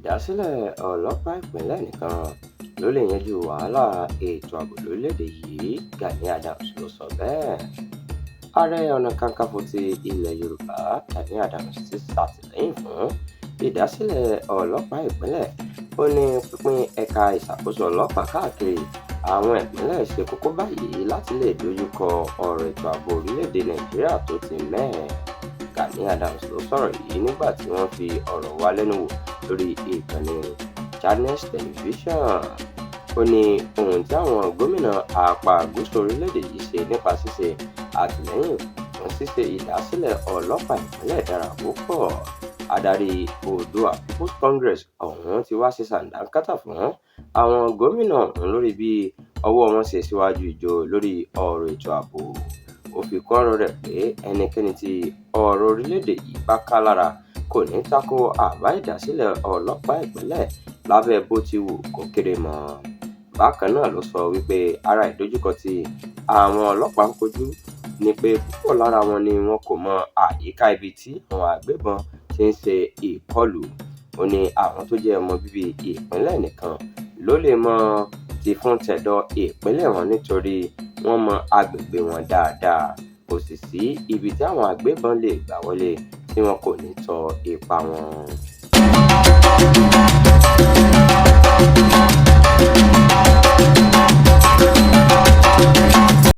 Ìdásílẹ̀ ọlọ́pàá ìpínlẹ̀ nìkan ló lè yanjú wàhálà ètò ààbò lórílẹ̀-èdè yìí, Gani Adams ló sọ bẹ́ẹ̀. Ààrẹ Ọ̀nà Kakanfò ti ilẹ̀ Yorùbá Gani Adams ti ṣàtìlẹ́yìn fún ìdásílẹ̀ ọlọ́pàá ìpínlẹ̀. Ó ní pínpín ẹ̀ka ìṣàkóso ọlọ́pàá káàkiri àwọn ìpínlẹ̀ ṣe kókó báyìí láti lè dojúkọ ọ̀rọ̀ ètò ààbò orílẹ̀-èdè Nàìjíríà tó ti mẹ́hẹ. Gani Adams ló sọ̀rọ̀ yìí nígbà tí wọ́n fi ọ̀rọ̀ wá lẹ́nu wò lórí ìkànnì Channels Television. Ó ní ohun tí àwọn gómìnà apá gúúsù orílẹ̀-èdè yìí ṣe nípa ṣíṣe àtìlẹ́yìn fún ṣíṣe ìdásílẹ̀ ọlọ́pàá ìpínlẹ̀ dára púpọ̀. Adarí Oòduà People's Congress ọ̀hún ti wá ṣe sàdánkátà fún àwọn gómìnà ọ̀hún lórí bí ọwọ́ wọn ṣe síwájú ijó lórí ọ̀rọ̀ ètò ààbò. Ó fi kún ọ̀rọ̀ rẹ̀ pé ẹnikẹ́ni tí ọ̀rọ̀ orílẹ̀-èdè yìí bá ká lára kò ní tako àbá ìdásílẹ̀ ọlọ́pàá ìpínlẹ̀ lábẹ́ bó ti wù kó kéré mọ́. Bákan náà ló sọ wípé ara ìdojúkọ tí àwọn ọlọ́pàá ń kojú ni pé púpọ̀ lára wọn ni wọn kò mọ àyíká ibi tí àwọn agbébọn ti ń ṣe ìkọlù. Ó ní àwọn tó jẹ́ ọmọ bíbí ìpínlẹ̀ nìkan ló lè mọ tìfun tẹ̀dọ̀ ìpínlẹ̀ wọn nítorí wọ́n mọ agbègbè wọn dáadáa. Kò sì sí ibi tí àwọn agbébọn lè gbà wọlé tí wọn kò ní tọ ipa wọn.